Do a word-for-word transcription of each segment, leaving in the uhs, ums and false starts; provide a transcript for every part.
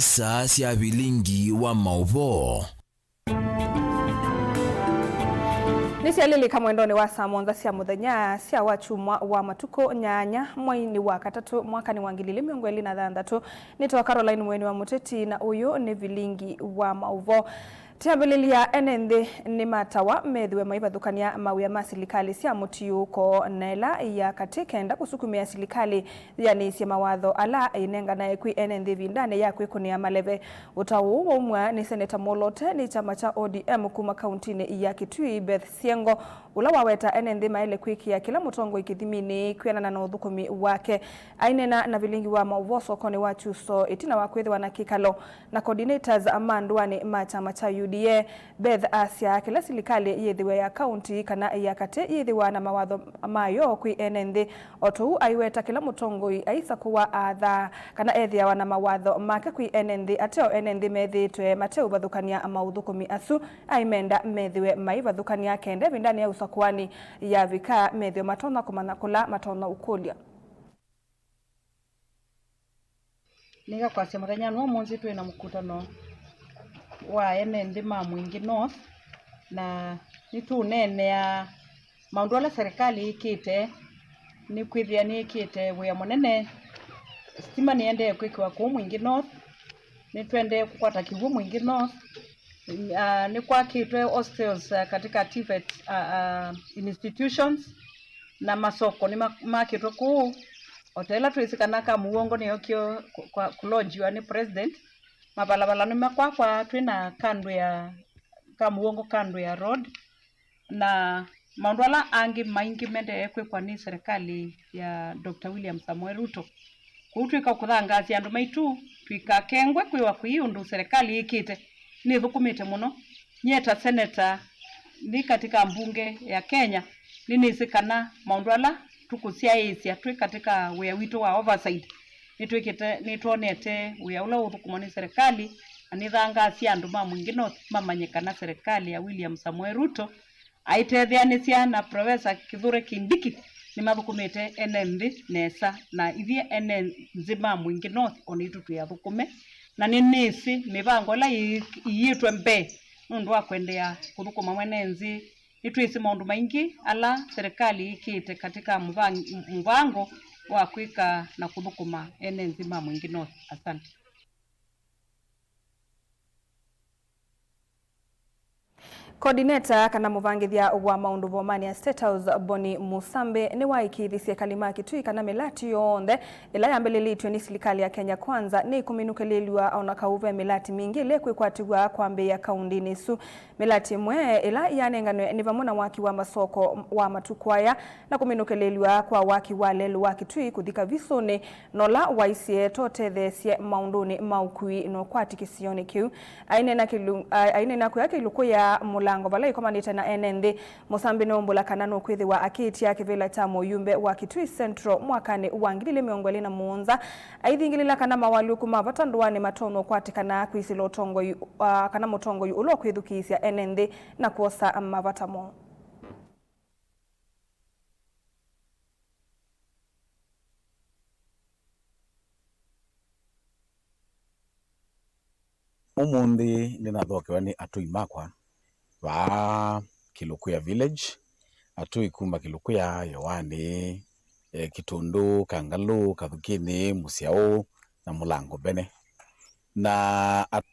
Saa sya vilingi wa maũvoo. Nĩsyalĩlĩka mwendonĩ wa saa mũonza sya mũthenya sya Wakyumwa wa matukũ nyanya, mweinĩ wa katatũ, mwakanĩ wa ngili ilĩ mĩongo ĩlĩ na thanthatũ. Nĩtawa Caroline Mweni wa Mũteti, na ũyũ nĩ vilingi wa maũvoo. Tĩambĩlĩlya, ene nthĩ nĩmatawa methĩwe maivathũkany'a mawĩa ma silikalĩ sya mũtiũũko na ĩla ya katĩ kenda kũsukumĩa silikalĩ yanĩsye mawatho ala ĩnenganae kwĩ ene nthĩ ĩvindanĩ ya kwĩkũnĩa maleve. Ũtao ũũ waumw'a nĩ Seneta mwolote nĩ kyama kya O D M kuma kauntinĩ ya Kitui, Beth Siengo, ũla waweta ene nthĩ maĩle kwĩkĩa kĩla mũtongoi kĩthiminĩ kwĩanana na ũthũkũmi wake. Aineena na vilingi wa maũvoo sokonĩ wa Kyuso ĩtina wa kwĩthĩwa na kĩkalo na coordinators ma ndũanĩ ma kyama kya U D A, Beth asya kĩla silikalĩ yĩthĩwe ya kaunti kana ya katĩ yĩthĩwa na mawatho mayo kwĩ ene nthĩ. O tũu aiweta kĩla mũtongoi aisakũwa athaa kana ethĩawa na mawatho make kwĩ ene nthĩ, ateo ene nthĩ methĩĩtwe mateũvathũkany'a maũthũkũmi asu. Aimenda methĩwe maivathũkany'a kenda ĩvindanĩ ya ũsakũani yavika methĩwe matonya kũmanya kũla matonya ũkũlya. Nĩka kwasya mũthenyanĩ wa ũmũnthĩ twĩ na mũkutano wa ene nthĩ ma Mwingi North, na nĩtũũneenea maũndũ ala serikali ĩkĩte. Nĩkwĩthĩa nĩĩkĩte wĩa mũnene. Sitima nĩendee kwĩkĩwa kũu Mwingi North. Nĩtwendee kũkwata kĩw'ũ Mwingi North. Ah, nĩkwakĩtwe hostels, ah, katika TVET, ah, ah, institutions, na masoko nĩmakĩtwe kũu. O ta ĩla twĩsĩ kana Kamũwongo nĩyokio kũ-, kwa-, kũlonjiwa nĩ president, mavalava nĩmakwakwa twĩ na kando ya Kamũwongo, kando ya road, na maũndũ ala angĩ maingĩ mendeee kwĩkwa nĩ serikali ya Doctor William Samoei Ruto. Kwoou twĩka kũthangaasya andũ maitũ, tũikakengwe kwĩwa kwĩ ũndũ serikali yĩkĩte nĩthũkũmĩte mũno. Nyie ta seneta nĩ katika mbunge ya Kenya, nĩnĩsĩ kana maũndũ ala tũkũsyaĩĩsya twĩ katika wĩa witũ wa oversight, nĩtwĩkĩte, nĩtwonete wĩa ũla ũthũkũmwa nĩ serikali, na nĩthangaasya andũ ma Mwingi North mamanye kana serikali ya William Samoei Ruto aitetheanĩsya na Professor Kithure Kindiki nĩmathũkũmĩte ene nthĩ nesa, na ithyĩ ene nthĩ ma Mwingi North o naitũ twĩ athũkũme, na nĩnĩsĩ mĩvango ĩla ĩĩ-, ĩĩtwe mbee nũndũ wa kũendeea kũthũkũma mwene nthĩ. Nĩtwĩsĩ maũndũ maingĩ ala serikali ĩkĩte katika mũvang-, mũvango wa kwĩka na kũthũkũma ene nthĩ ma Mwingi North. Asante. Coordinator kana mũvangĩthya wa maũndũ vomanĩ ya State House, Boni Musambi, nĩwaĩkĩĩthisye ekali ma Kitui kana mĩlati yonthe ĩla yambĩlĩlĩtw'e nĩ silikalĩ ya Kenya Kwanza nĩkũminũkĩlĩlw'a, o na kau ve mĩlati mingĩ ĩla ĩkwĩkwatĩw'a kwambĩĩa kaũndĩnĩ ĩsu. Mĩlati ĩmwe ĩla yanenganwe nĩ vamwe na waki wa masoko wa matukũ aya na kũminũkĩlĩlw'a kwa waki wa lelũ wa Kitui kũthi Kavisũnĩ, na ũla waisye totetheesye maũndũnĩ ma ũkui na ũkwati kĩsionĩ kĩu. Aineena kĩlu-, a-, aineena kwĩa kĩlukũ ya mũlango vala ikomanĩte na ene nthĩ, Musambi nĩwaumbũla kana nũkwĩthĩwa akĩĩtya kĩvĩla kya mũyumbe wa Kitui Central mwakanĩ wa ngili ilĩ mĩongo ĩlĩ na mũonza, aithingĩlĩla kana mawalyũku ma vata ndũanĩ matonya ũkwatĩkana kwĩsĩla ũtongoi, a, kana mũtongoi ũla ũkwĩthukĩĩsya ene nthĩ na kwosa mavata moo. Ũmũnthĩ nĩnathokewa nĩ atũi makwa vaa Kĩlũkũya Village, atũi kuma Kĩlũkũya, Yoani, eh, Kĩtũndũ, Kangalũ, Kathukĩnĩ, Mũsyaũ na Mũlango Mbene. Na at-,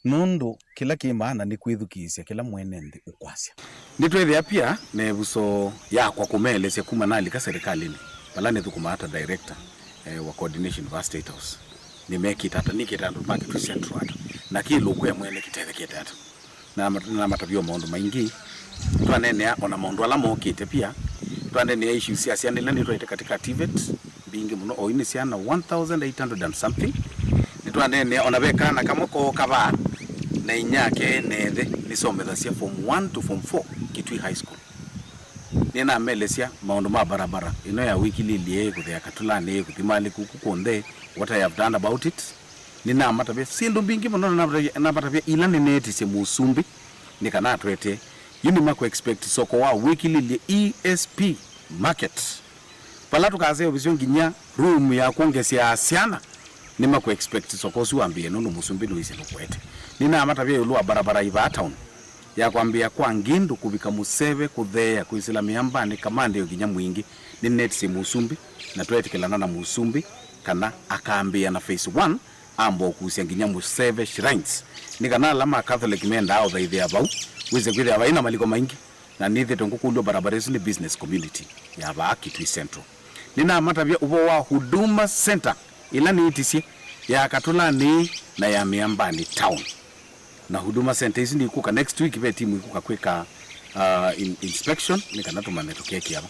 nũndũ kĩla kĩ maana nĩ kwĩthukĩĩsya kĩla mwene nthĩ ũkwasya. Nĩtwethĩa pia na ĩvuso yakwa kũmeelesya kuma nalika serikalĩnĩ, vala nĩthũkũmaa ta director, eh, wa coordination va State House. Nĩmekĩte ata, nĩkĩte andũ ma Kitui Central ata, na kĩlũkũ ya mwene kĩtethekete ata. Na mat-, na matavya maũndũ maingĩ. Twaneenea ona maũndũ ala mokĩte pia. Twaneenea issues sya syana ila nĩtwaĩte katika TVET, mbingĩ mũno, oyu nĩ syana one thousand eight hundred and something. Nĩtwaneenea ona ve kana kamwe koo kavaa na inyake na ĩthe nĩsomethasya form one to form four Kitui High School. Nĩnamelesya maũndũ ma barabara ĩno ya Wĩkilĩlye, kũthea Katũlanĩ, kũthi Malĩ kuku kũnthe, what I have done about it. Nĩnamatavya syĩndũ mbingĩ mũno, na namatavya, namatavya ila nĩneetisye mũsumbĩ nĩ kana atwete. Yu nĩmakũ expect soko wa Wĩkilĩlye E S P market, vala tũkaseo visyo nginya room ya kwongesya syana Nĩmakũ expect soko ũsu wambĩĩe nũndũ mũsumbĩ nũisye nũkũete. Nĩnamatavya ĩũlũ wa barabara ivaa town ya kwambĩĩa kwa Ngindu kũvika Mũseve kũtheea kwĩsĩla Mĩambanĩ Kamandeo nginya Mwingi. Nĩnetisye mũsumbĩ na tweetĩkĩlana na mũsumbĩ kana akambĩĩa na phase one, amba ũkusya nginya Mũseve Shrines, nĩ kana ala ma Catholic mendaa ũthaithĩa vau wĩse kwĩthĩa vai na maliko maingĩ. Na nĩthĩtwe ngũkũlw'a barabara ĩsu nĩ business community ya vaa Kitui Central. Nĩnamatavya ũvoo wa Huduma Center ĩla nĩĩtisye ya Katũlanĩ na ya Mĩambanĩ town. Na Huduma Center isu nĩikũka next week, ve timu ikũka kwĩka, uh, in-, inspection nĩ kana tũmanye tũkekĩa va.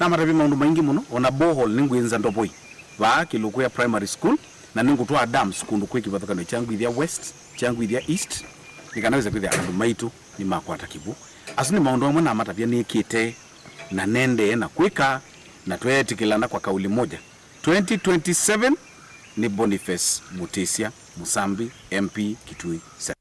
Namatavya maũndũ maingĩ mũno, ona borehole nĩngwĩnza Ndovoi vaa Kĩlũkũya Primary School, na nĩngũtwaa dams kũndũ kwĩ kĩvathũkany'o kya Ngwithya West, kya Ngwithya East, nĩ kana wĩse kwĩthĩa andũ maitũ nĩmakwata kĩw'ũ. Asu nĩ maũndũ amwe namatavya nĩkĩte na nendee na kwĩka, na tweetĩkĩlana kwa kauli moja. Twenty twenty-seven nĩ Boniface Mutisya Musambi, M P, Kitui Central.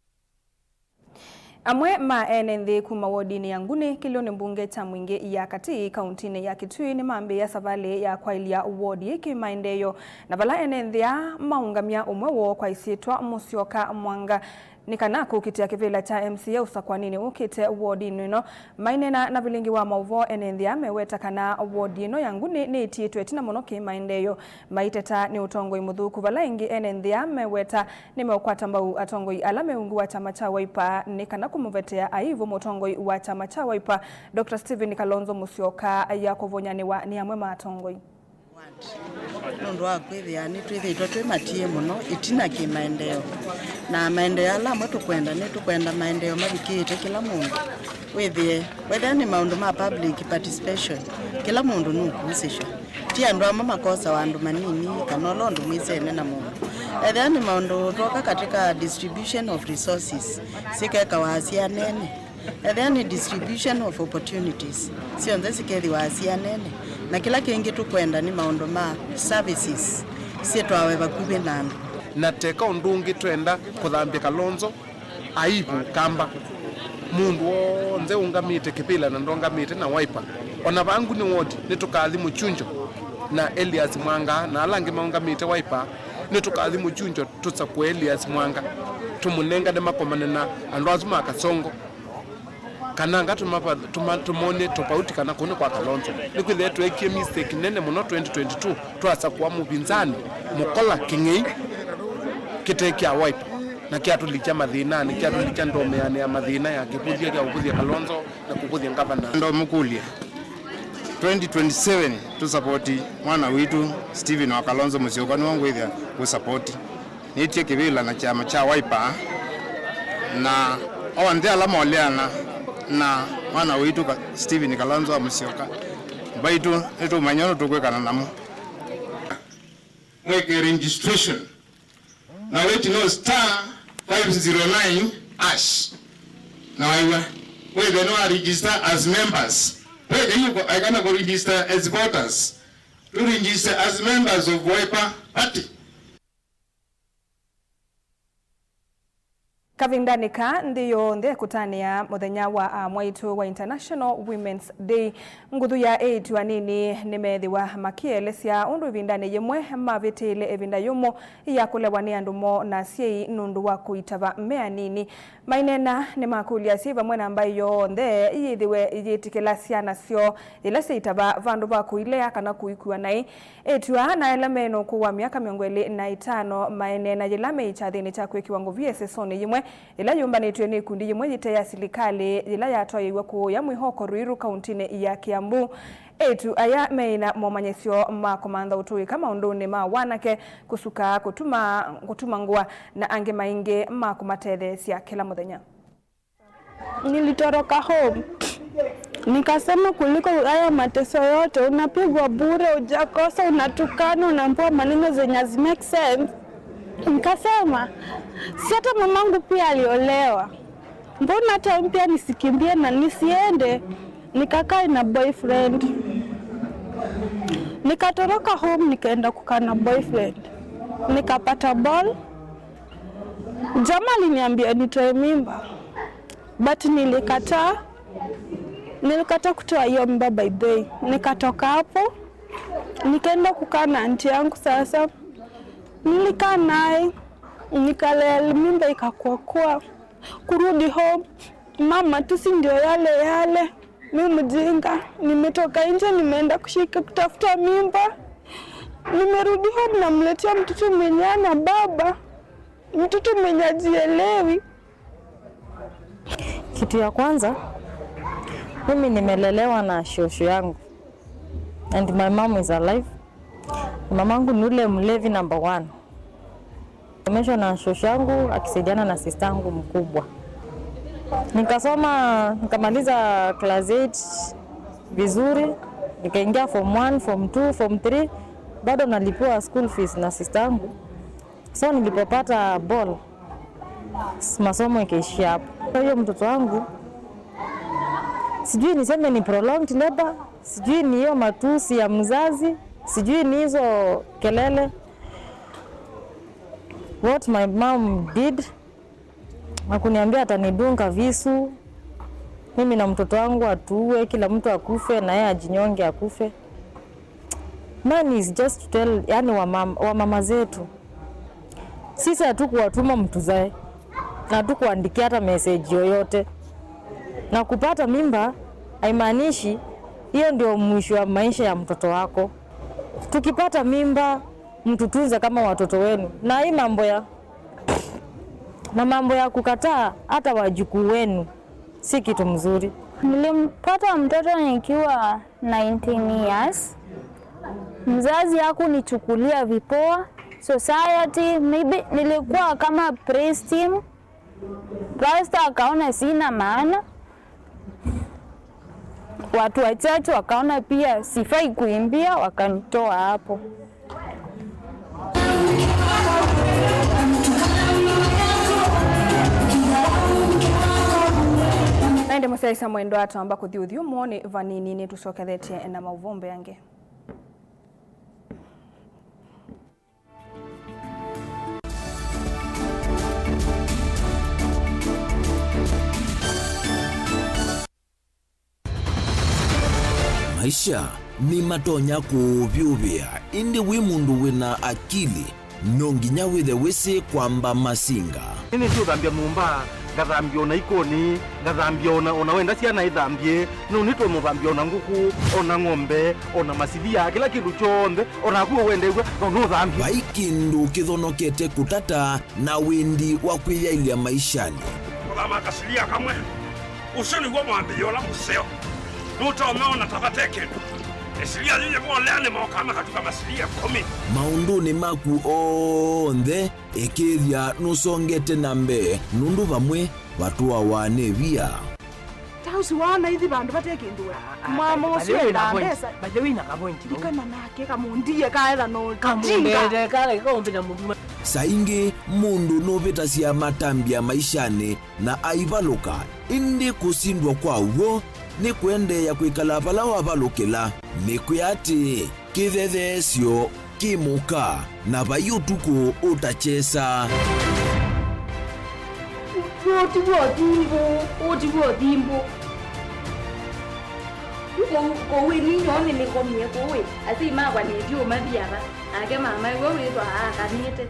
Amwe ma ene nthĩ kuma wodinĩ ya Nguni kĩlĩonĩ mbunge kya Mwingi ya Katĩ kauntinĩ ya Kitui nĩmambĩĩa savalĩ ya kwaĩlya wodi ĩĩ kĩmaendeeo, na vala ene nthĩ aa maũngamya ũmwe woo kwa ĩsyĩtwa Mũsyoka Mwanga, nĩ kana kũkitĩa kĩvĩla kya M C A ũsakwaninĩ ũkĩte wodinĩ ĩno. Maineena na vilingi wa maũvoo, ene nthĩ aa meweta kana wodi ĩno ya Nguni nĩĩtiĩtwe ĩtina mũno kĩmaendeeo, maiteta nĩ ũtongoi mũthũku. Vala ĩngĩ, ene nthĩ aa meweta nĩmeũkwata mbau atongoi ala me ungu wa kyama kya Wiper nĩ kana kũmũvetea aivu mũtongoi wa kyama kya Wiper, Doctor Stephen Kalonzo Musyoka, ya kũvũnyanĩwa nĩ amwe ma atongoi. Nũndũ wa kwĩthĩa nĩtwĩthĩĩtwe twĩ matiĩ mũno ĩtina kĩ maendeeo, na maendeeo ala amwe tũkwenda, nĩtũkwenda maendeeo mavikĩĩte kĩla mũndũ. Wĩthĩe, wethĩa nĩ maũndũ ma public participation, kĩla mũndũ nũkuusĩshwa. Ti andũ amwe makosawa andũ manini, kana ũla ũndũ mwĩsene na mũndũ. Ethĩa nĩ maũndũ twoka katika distribution of resources, sikekawa asyĩ anene. Ethĩa nĩ distribution of opportunities, syonthe sikethĩwa asyĩ anene, na kĩla kĩngĩ tũkwenda nĩ maũndũ ma services syĩtwawe vakuvĩ na andũ. Na teka ũndũ ũngĩ twenda kũthambya Kalonzo aivu kamba. Mũndũ w'onthe ũngamĩte kĩvĩla na ndongamĩte na Wiper. Ona vaa Nguni ward nĩtũkathi mũkyunjo na Elias Mwanga na ala angĩ maũngamĩte Wiper, nĩtũkathi mũkyunjo tũsakũe Elias Mwanga, tũmũnengane makomane na andũ asu ma Kasongo. Kana anga tũmava-, tũma-, tũmonye tofauti kana kũu nĩ kwa Kalonzo. Nĩkwĩthĩe tweekie mistake nene mũno twenty twenty-two, twasakũa mũvinzani mũkola kĩng'ei kĩte kya Wiper, na kyatũlikya mathĩnanĩ, kyatũlikya ndomeanĩ ya mathĩna ya kĩvũthya kya kũvũthya Kalonzo na kũvũthya ngavana. Ndomũkũlya, twenty twenty-seven tũsapoti mwana witũ Stephen wa Kalonzo Musyoka, nĩwe ngwĩthĩa kũsapoti. Nĩtye kĩvĩla na kyama kya Wiper, na onthe ala moleana na mwana witũ Ka-, Stephen Kalonzo wa Musyoka, mbaitũ nĩtũmanya ũndũ tũkwĩkana namo. Mwĩke registration na wĩti no star five zero nine hash. Na waiwa, wĩthe no a register as members. Wĩthe yuko aikana kũ register as voters. To register as members of Wiper Party. Kavindanĩ kaa, nthĩ yonthe ĩkũtanĩa mũthenya wa aamwaitũ wa International Women's Day. Nguthu ya eĩtu anini nĩmeethĩwa makĩelesya ũndũ ĩvindanĩ yĩmwe mavĩtĩĩle ĩvinda yũmũ ya kũlewa nĩ andũ moo na asyai nũndũ wa kũitava me anini. Maineena nĩmakũlya asyai vamwe na mbaĩ yonthe yĩthĩwe yĩtĩkĩla syana syoo yĩla syaitava vandũ va kũilea kana kũikua naĩ. Eĩtu aa na ela me na ũkũũ wa myaka mĩongo ĩlĩ na ĩtano maenee na yĩla me kyathĩnĩ kya kwĩkĩwa ngũvi ĩsesonĩ yĩmwe yĩla yũmbanĩtw'e nĩ ikundi yĩmwe yĩte ya silikalĩ yĩla yatwaĩĩw'e kũũya mwĩhoko Ruiru kauntinĩ ya Kiambu. Eĩtu aya meĩ na momanyĩsyo ma kũmantha ũtũĩka maũndũnĩ ma wanake, kũsuka, kũtuma, kũtuma ngũa na angĩ maingĩ ma kũmatetheesya kĩla mũthenya. Nilitoroka home. Nikasema, "Kuliko haya mateso yote, unapigwa bure, hujakosa, unatukanwa, unaambiwa maneno zenye hazi make sense." Nikasema, "Si hata mamangu pia aliolewa. Mbona hata mimi pia nisikimbie na nisiende?" Nikakaa na boyfriend. Nikatoroka home, nikaenda kukaa na boyfriend. Nikapata ball. Jamaa aliniambia nitoe mimba, but nilikataa. Nilikataa kutoa hiyo mimba, by the way. Nikatoka hapo, nikaenda kukaa na auntie yangu sasa. Nilikaa naye, nikalea mimba ikakuakua. Kurudi home, mama tu si ndio yale yale. Mi mjinga, nimetoka nje, nimeenda kushika kutafuta mimba. Nimerudi home, namletea mtoto mwenye ana baba, mtoto mwenye ajielewi. Kitu ya kwanza, mimi nimelelewa na shosho yangu, and my mom is alive. Mamangu ni ule mlevi number one. Someshwa na shosho yangu akisaidiana na sister yangu mkubwa. Nikasoma, nikamaliza class eight vizuri, nikaingia form one, form two, form three, bado nalipiwa school fees na sister yangu. So nilipopata ball, s- masomo ikaishia hapo. Kwa hiyo mtoto wangu, sijui niseme ni prolonged labor, sijui ni hiyo matusi ya mzazi, sijui ni hizo kelele. What my mom did, na kuniambia atanidunga visu, mimi na mtoto wangu atuue, kila mtu akufe na yeye ajinyonge akufe. Man is just to tell, yani wamama, wamama zetu, sisi hatukuwatuma mtuzae na hatukuandikia hata message yoyote. Na kupata mimba haimaanishi hiyo ndio mwisho wa maisha ya mtoto wako. Tukipata mimba, mtutunze kama watoto wenu. Na hii mambo ya, na mambo ya kukataa hata wajukuu wenu si kitu mzuri. Nilimpata mtoto nikiwa nineteen years. Mzazi hakunichukulia vipoa. Society, maybe nilikuwa kama praise team. Pastor akaona sina maana. Watu wachache wakaona pia sifai kuimbia, wakanitoa hapo. Na ĩndĩ mũsyaĩĩsya mwendwa, twamba kũthi ũthyũmũonĩ vanini, nĩtũsokethetye na maũvoo mbeange. Maisha nĩmatonya kũũvyũvĩa, ĩndĩ wĩ mũndũ wĩna akili, no nginya wĩthe wĩsĩ kwamba masinga. Nĩnĩsĩ ũthambya nyũmba, ngathambya ona ikoni, ngathambya ona, ona wenda syana ithambye, no nĩtwe mũthambya ona ngũkũ, ona ng'ombe, ona masilia, kĩla kĩndũ kyonthe, onaku ũwendew'a, no nũthambye. Vai kĩndũ kĩthonokete kũtata na wĩndi wa kwĩyaĩlya maishanĩ. Kũthama kasilia kamwe, ũsu nĩw'o mwambĩĩo ũla mũseo. Nũtonya ona ta vate kĩndũ. Ĩsilia yĩyĩvolea nĩmokaa makatuka masilia ĩkũmi. Maũndũnĩ maku onthe, ĩkĩĩthya nũsongete na mbee, nũndũ vamwe vatũawa nĩ via. Ta ũsu waona ithi vandũ vate kĩndũ we. Mama ũsu enda mbesa. By the way, na kapointi vau. Ndikana nake kamũndie kaetha no kamũndete kale kaũmbĩna mũndũ. Saa ingĩ mũndũ nũvĩtasya matambya maishanĩ na aivalũka, ĩndĩ kũsindwa kwa w'o nĩ kũendeea kwĩkala vala wavalũkĩla. Nĩkwĩa atĩ kĩthetheesyo kĩ mũka, na vai ũtukũ ũtakyesa. Ũũ ti w'o thimbũ, ũũ ti w'o thimbũ. Kũu, kũu ĩni nyoo nĩnĩkomie kũu ĩ, asyai makwa nĩtyo mathiava, nake mama ĩwe wĩthwa aakanĩte.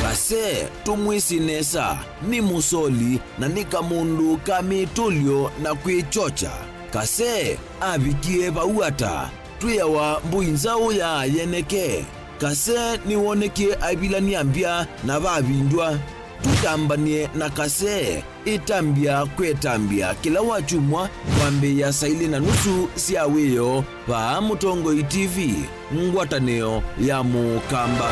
Kase tũmwĩsĩ nesa, nĩ mũsoli na nĩ kamũndũ ka mĩtũlyo na kwĩkyokya. Kase avikie vau ata? Twĩawa mbũi nzaũ ya yeneke. Kase nĩwonekie aivilany'a mbya na vavindw'a. Tũtambany'e na Kase ĩtambya kwĩ ĩtambya kĩla wakyumwa kwambĩĩa saa ilĩ na nusu sya wĩoo vaa Mũtongoi T V, ngwatanĩo ya Mũkamba.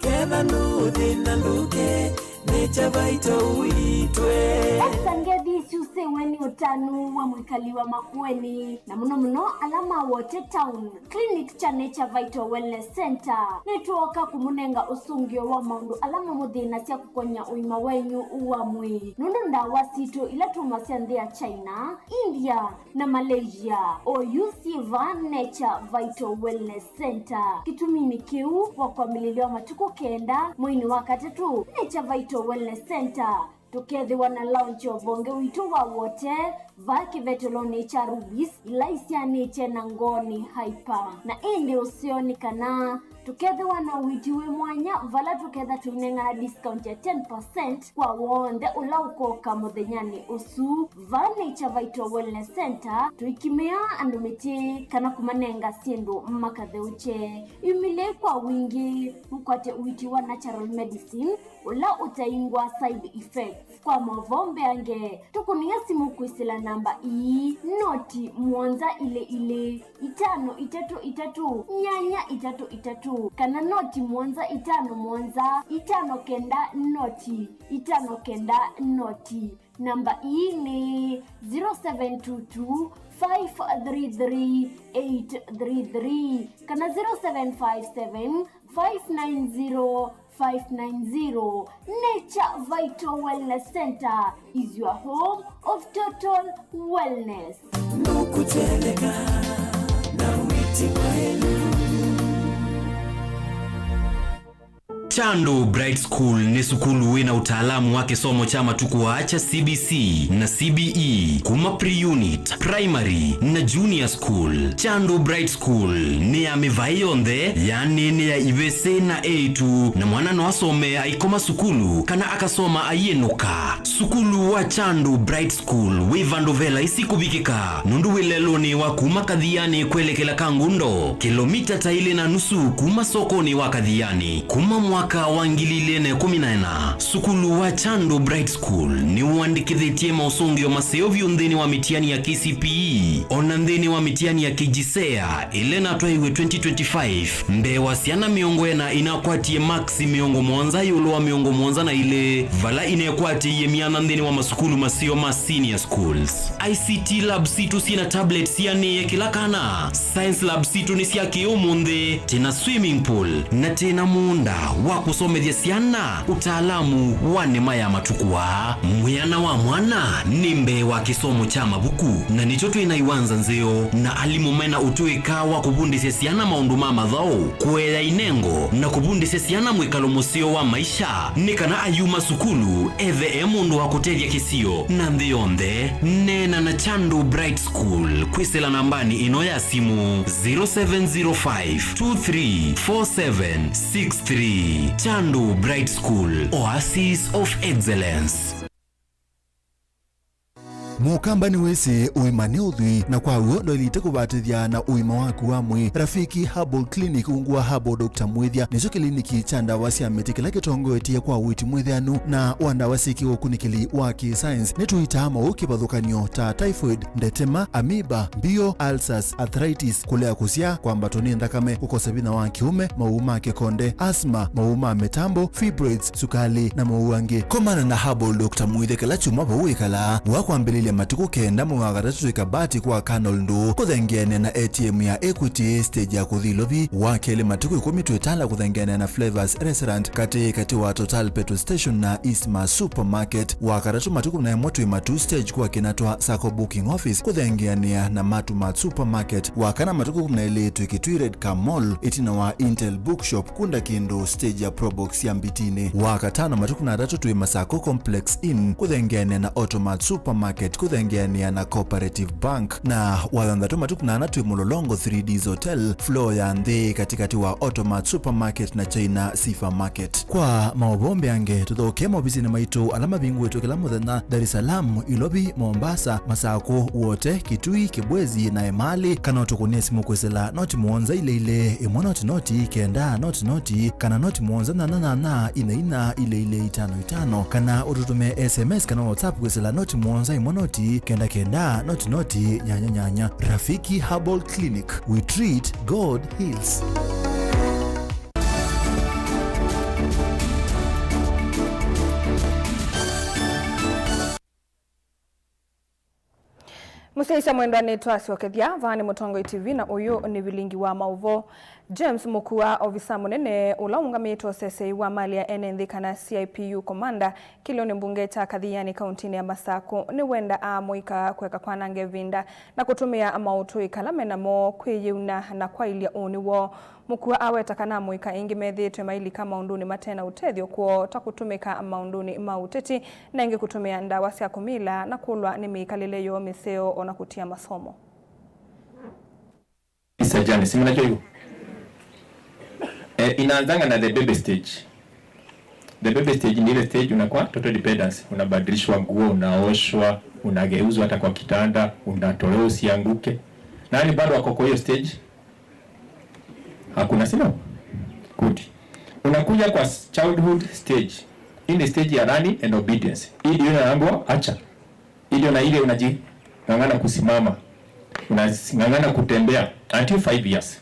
Ketha ndũthĩna ndũke, nĩ kya vaito witwe. Esa ngethi syusĩwe nĩ ũtanu wa mwĩkali wa Makueni, na mũno mũno ala ma Wote Town. Clinic kya Nature Vital Wellness Center nĩtwooka kũmũnenga ũsũngĩo wa maũndũ ala mamũthĩnasya kũkony'a ũima wenyu wa mwĩĩ, nũndũ ndawa sitũ ila tumasya nthĩ ya China, India, na Malaysia, oyu syĩ vaa Nature Vital Wellness Center. Kĩtuminĩ kĩu, wa kwambĩlĩlya wa matukũ kenda mweinĩ wa katatũ, Nature Vital Wellness Center tũkethĩwa na launch of vonge witũ wa Wote vaa kĩvetolonĩ kya Rubies ila isyaanĩtye na Ngooni Hyper. Na ĩndĩ ũseo nĩ kana tũkethĩwa na ũiiti wĩ mwanya vala tũketha tũinengana discount ya ten percent kwa w'onthe ũla ũkoka mũthenyanĩ ũsu. Vaa Nature Vital Wellness Center tũikimĩaa andũ mĩtĩ kana kũmanenga syĩndũ makatheũkye. Yumĩlyai kwa wingĩ mũkwate ũiiti wa natural medicine ũla ũtaingwa side effects. Kwa maũvoo mbeange, tũkũnĩe simũ kwĩsĩla namba ii, noti mũonza ilĩ ilĩ, itano itatũ itatũ, nyanya itatũ itatũ, kana noti mũonza itano mũonza, itano kenda noti, itano kenda noti. Namba ii nĩ zero seven two two, five three three, eight three three kana zero seven five seven, five nine zero, five nine zero. Nature Vital Wellness Center is your home of total wellness. Nũkũteleka na wĩti mwaĩlu. Chandu Bright School nĩ sukulu wĩ na ũtaalamu wa kĩsomo kya matukũ aa kya C B C na C B E kuma pre-unit, primary na junior school. Chandu Bright School nĩ ya mĩvaĩ yonthe, yaani nĩ ya ivĩsĩ na eĩtu, na mwana no asome aikoma sukulu kana akasoma aiĩnũka. Sukulu wa Chandu Bright School wĩ vandũ ve laisi kũvikĩka, nũndũ wĩ lelũnĩ wa kuma Kathiani kwelekela Kangundo, kĩlomita ta ilĩ na nusu kuma sokonĩ wa Kathiani. Kuma mwaka wa ngili ilĩ na ĩkũmi na ĩna, sukulu wa Chandu Bright School nĩwandĩkĩthĩtye maũsũngĩo maseo vyũ nthĩnĩ wa mĩtiani ya K C P E, o na nthĩnĩ wa mĩtiani ya K J S E A, ĩla ĩnatwaiwe twenty twenty-five. Mbee wa syana mĩongo ĩna inakwatie maksi mĩongo mũonza ĩũlũ wa mĩongo mũonza na ilĩ, vala inekwatĩie myanya nthĩnĩ wa masukulu maseo ma senior schools. I C T lab sitũ syĩ na tablets sianĩe kĩla kana. Science lab sitũ nĩ sya kĩ-ũmũnthĩ, twĩ na swimming pool, na twĩ na mũũnda wa kũsomethya syana ũtaalamu wa nĩma ya matukũ aa. Mwĩana wa mwana nĩ mbee wa kĩsomo kya mavuku, na nĩkyo twĩ na iwanza nzeo na alimũ me na ũtũĩka wa kũvundĩsya syana maũndũ ma mathaũ, kũea inengo, na kũvundĩsya syana mwĩkalo mũseo wa maisha, nĩ kana ayuma sukulu ethe e mũndũ wa kũtethya kĩsio na nthĩ yonthe. Neena na Chandu Bright School kwĩsĩla nambanĩ ĩno ya simũ, zero seven zero five two three four seven six three. Chandu Bright School, Oasis of Excellence. Mũkamba nĩwĩsĩ ũima nĩ ũthwii, na kwa w'o ndwaĩlĩte kũvatĩthya na ũima waku wa mwĩĩ. Rafiki Herbal Clinic ungu wa Herbal Doctor Mwĩthya nĩkyo kĩliniki kya ndawa sya mĩtĩ kĩla kĩtongoetye kwa ũiiti mwĩthĩanu na wa ndawa syĩ kĩũkunĩkĩli wa kĩ-science. Nĩtũitaa maũũ kĩvathũkany'o ta typhoid, ndetema, amoeba, mbio, ulcers, arthritis, kũlea kũsyaa, kwambatwa nĩ nthakame, kũkosa vinya wa kĩũme, maũũ ma kĩkonde, asthma, maũũ ma mĩtambo, fibroids, sukali, na maũũ angĩ. Komana na Herbal Doctor Mwĩthya kĩla kyumwa vau wĩkalaa. Wa kwambĩlĩlya matukũ kenda mwei wa katatũ twĩ Kabati kwa Colonel Ndũũ, kũthengeanĩa na A T M ya Equity, stage ya kũthi Ilovi. Wa kelĩ matukũ ĩkũmi twĩ Tala kũthengeanĩa na Flavors Restaurant, katĩ katĩ wa Total Petrol Station na Eastmaster Supermarket. Wa katatũ matukũ kũmi na ĩmwe twĩ Matuu stage kwa Kinatwa Sacco Booking Office kũthengeanĩa na Matumat Supermarket. Wa kana matukũ kũmi na elĩ twĩ Kitui Red Car Mall, ĩtina wa Intel Bookshop, kunda kĩndũ stage ya Probox ya Mbitinĩ. Wa katano matukũ kũmi na atatũ twĩ Masako Complex Inn, kũthengeanĩa na Automat Supermarket, kũthengeanĩa na Cooperative Bank. Na wa thanthatũ matukũ kũmi na ana twĩ Mũlolongo three Ds Hotel, floor ya nthĩ katĩkatĩ wa Automat Supermarket na China Sifa Market. Kwa maũvoo mbeange, tũthokee maovisinĩ maitũ ala mavingũĩtwe kĩla mũthenya, Dar es Salaam, Ilovi, Mombasa, Masako, Wote, Kitui, Kibwezi, na Emali, kana ũtũkũnĩe simũ kwĩsĩla noti mũonza ilĩ ilĩ, ĩmwe noti noti, kenda noti noti, kana noti mũonza nyanya nyanya, ina ina, ilĩ ilĩ, itano itano, kana ũtũtũmĩe S M S kana WhatsApp kwĩsĩla noti mũonza ĩmwe noti, kenda kenda, noti noti, nyanya nyanya. Rafiki Herbal Clinic, we treat, God heals. Mũsyaĩĩsya mwendwa, nĩtwasyokethya. Vaa nĩ Mũtongoi T V na ũyũ nĩ vilingi wa maũvoo. James Mũkua, ovisa mũnene ũla ũũngamĩte ũseseĩ wa mali ya ene nthĩ kana C I P U commander kĩlĩonĩ mbunge kya Kathiani kauntinĩ ya Masakũ, nĩwendaa mũika kũeka kwananga ĩvinda na kũtũmĩa maũtũi ala me namo kwĩyĩuna na kwaĩlya ũnĩ woo. Mũkua aweta kana amũika aingĩ methĩĩtwe mailika maũndũnĩ mate na ũtethyo kwoo, ta kũtũmĩka maũndũnĩ ma ũteti, na ĩngĩ kũtũmĩa ndawa sya kũmila, na kũlwa nĩ mĩkalĩle yoo mĩseo, o na kũtia masomo. Mister Janice, si mnajua hivyo? Eh, inaanzanga na the baby stage. The baby stage ni ile stage unakuwa total dependence, unabadilishwa nguo, unaoshwa, unageuzwa hata kwa kitanda, unatolewa usianguke. Nani bado wako kwa hiyo stage? Hakuna, si ndio? Good. Unakuja kwa s- childhood stage. Hii ni stage ya learning and obedience. Hii ndio inaambiwa acha. Hii ndio na ile unajing'ang'ana kusimama, unang'ang'ana kutembea until five years.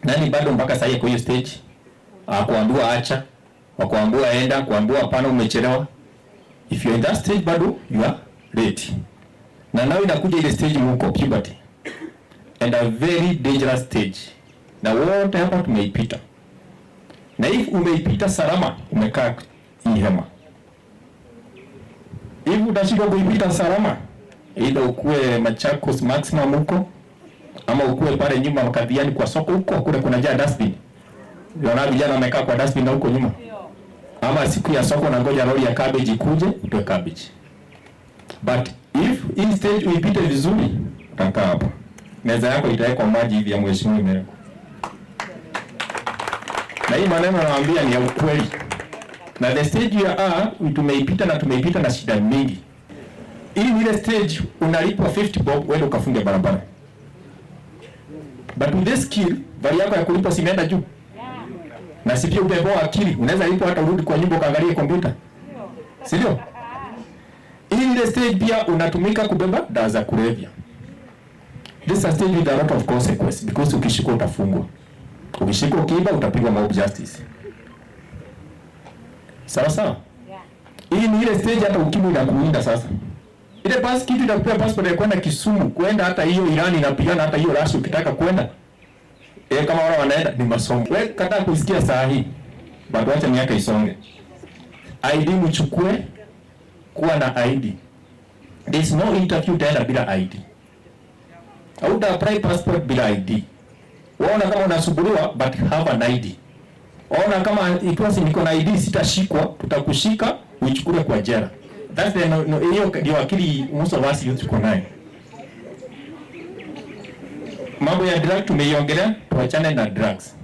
Nani bado mpaka sasa kwa hiyo stage? Ah, kuambiwa acha, wa kuambiwa enda, kuambiwa hapana, umechelewa. If you're in that stage, bado you are late. Na nao inakuja ile stage muko puberty, and a very dangerous stage, na wote hapa tumeipita. Na if umeipita salama, umekaa hii hema. If utashindwa kuipita salama, either ukue Machakos Maximum huko, ama ukue pale nyuma Kathiani kwa soko huko, kule kuna jaa dustbin. Unaona vijana wamekaa kwa dustbin na huko nyuma. Ama siku ya soko na ngoja lori ya cabbage ikuje, utoe cabbage. But if hii stage uipite vizuri, utakaa hapo. Meza yako itawekwa maji hivi ya mheshimiwa imewekwa. Na hii maneno nawaambia ni ya ukweli. Na the stage you are, tumeipita na tumeipita na shida mingi. Hii ni ile stage unalipwa fifty bob uende ukafunge barabara. But with this skill, value yako ya kulipwa si imeenda juu. Na si pia upepo akili, unaweza lipwa hata urudi kwa nyumba ukaangalie kompyuta. Si ndio? Hii ni ile stage pia unatumika kubeba dawa za kulevya. This is a stage with a lot of consequence because ukishikwa utafungwa. Ukishikwa ukiiba utapigwa mob justice. Sawa sawa? Hii ni ile stage hata ukimwi inakuwinda sasa. Ile basi kitu itakupea passport ya kwenda Kisumu, kwenda hata hiyo Iran inapigana, hata hiyo Russia ukitaka kwenda. Eh, kama wala wanaenda ni masomo. Wewe kataa kusikia saa hii. But wacha miaka isonge. I D mchukue, kuwa na I D. There's no interview utaenda bila I D. Hauta apply passport bila I D. Waona kama unasumbuliwa, but have an I D. Waona kama it was niko na I D sitashikwa, tutakushika, uichukuliwe kwa jela. That's the no, no, hiyo ndio akili most of us youth tuko nayo. Mambo ya drug tumeiongelea, tuachane na drugs.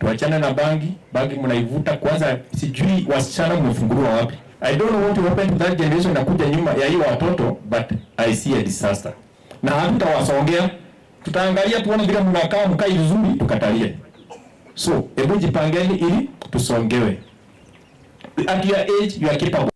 Tuachane na bangi, bangi mnaivuta kwanza, sijui wasichana mmefunguliwa wapi. I don't know what will happen to that generation inakuja nyuma ya hiyo watoto, but I see a disaster. Na hatutawasongea, tutaangalia tuone vile mnakaa, mkai vizuri, tukatalie. So, hebu jipangeni ili tusongewe. At your age, you are capable.